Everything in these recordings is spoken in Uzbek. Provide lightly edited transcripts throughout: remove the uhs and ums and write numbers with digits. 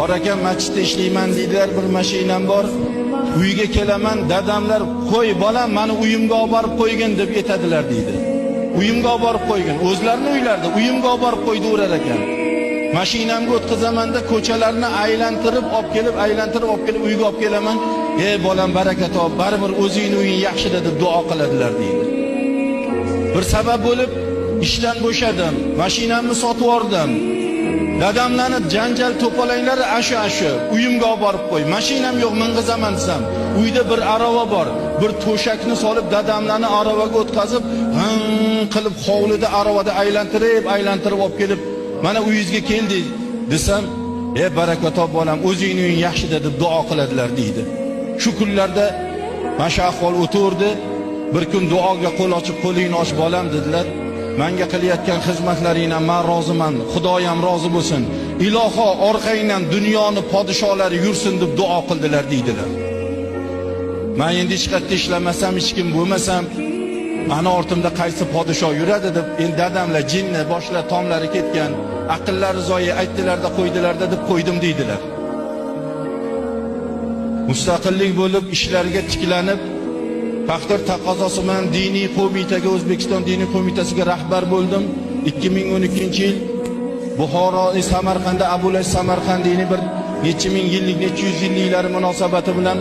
Qora aka, masjidda ishlayman deydilar, bir mashinam bor. Uyga kelaman, dadamlar "Qo'y bolam, mani uyimga olib borib qo'ygin" deb aytadilar deydi. Uyimga olib borib qo'ygin. O'zlarini uylarida uyimga olib borib qo'ydiverar ekan. Mashinamga o'tkazamanda ko'chalarni aylantirib olib kelib, aylantirib olib kelib uyga olib kelaman. "Ey bolam, baraka top, baribir o'zingni uying yaxshida" deb duo qiladilar deydi. Bir sabab bo'lib ishdan bo'shadim, mashinamni sotib yubordim. Dadamlarni janjal to'polanglari ashu uyimga olib borib qo'y. Mashinam yo'q, ming'izaman desam, uyda bir arava bor. Bir to'shakni solib dadamlarni aravaga o'tkazib, g'ing qilib hovlida aravada aylantirib, aylantirib olib kelib, mana uyingizga keldik desam, "Ey baraka top bolam, o'zingni uying yaxshida" deb duo qiladilar deydi. Shu kunlarda mana shu ahvol o'tirdi. Bir kun duoga qo'l ochib, "Qo'lingni och bolam" dedilar. "Menga qilayotgan xizmatlaringdan men roziman, Xudoyam rozi bo'lsin. Iloho orqangdan dunyoni podsholari yursin" deb duo qildilar deydilar. Men endi hech qayerda ishlamasam, hech kim bo'lmasam, mani ortimda qaysi podsho yuradi deb, endi dadamlar jinni, boshlar tomlari ketgan, aqllari zoyi aytdilarda qo'ydilarda deb qo'ydim deydilar. Mustaqillik bo'lib ishlarga tiklanib, taqdir taqozosi bilan diniy qo'mitaga, O'zbekiston diniy qo'mitasiga rahbar bo'ldim. 2012-yil Buxoro, Samarqandda Abulay Samarqandiyni bir necha ming yillik, necha yuz yilliklari munosabati bilan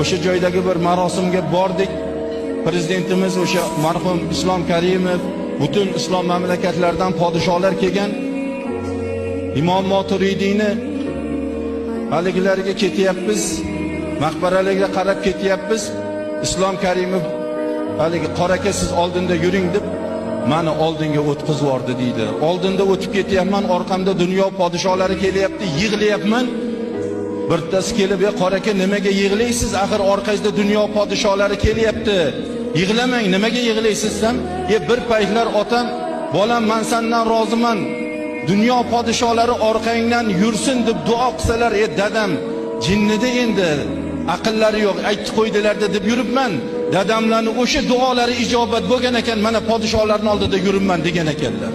o'sha joydagi bir marosimga bordik. Prezidentimiz o'sha marhum Islom Karimov, butun islom mamlakatlaridan podsholar kelgan. Imom Moturidiyni haligilariga ketyapmiz, maqbaralarga qarab ketyapmiz. Islom Karimov haligi "Qora aka, siz oldinda yuring" deb mani oldinga o'tkazib yubordi deydi. Oldinda o'tib ketyapman, orqamda dunyo podsholari kelyapti, yig'layapman. Bittasi kelib, "Ey qora aka, nimaga yig'laysiz? Axir orqangizda dunyo podsholari kelyapti. Yig'lamang, nimaga yig'laysiz?" desam, "E bir paytlar otam, 'Bolam, man sendan roziman. Dunyo podsholari orqangdan yursin' deb duo qilsalar, e dadam jinnida endi aqllari yo'q, aytdi qo'ydilarda deb yuribman. Dadamlarni o'sha duolari ijobat bo'lgan ekan, mana podsholarning oldida yuribman" degan ekanlar.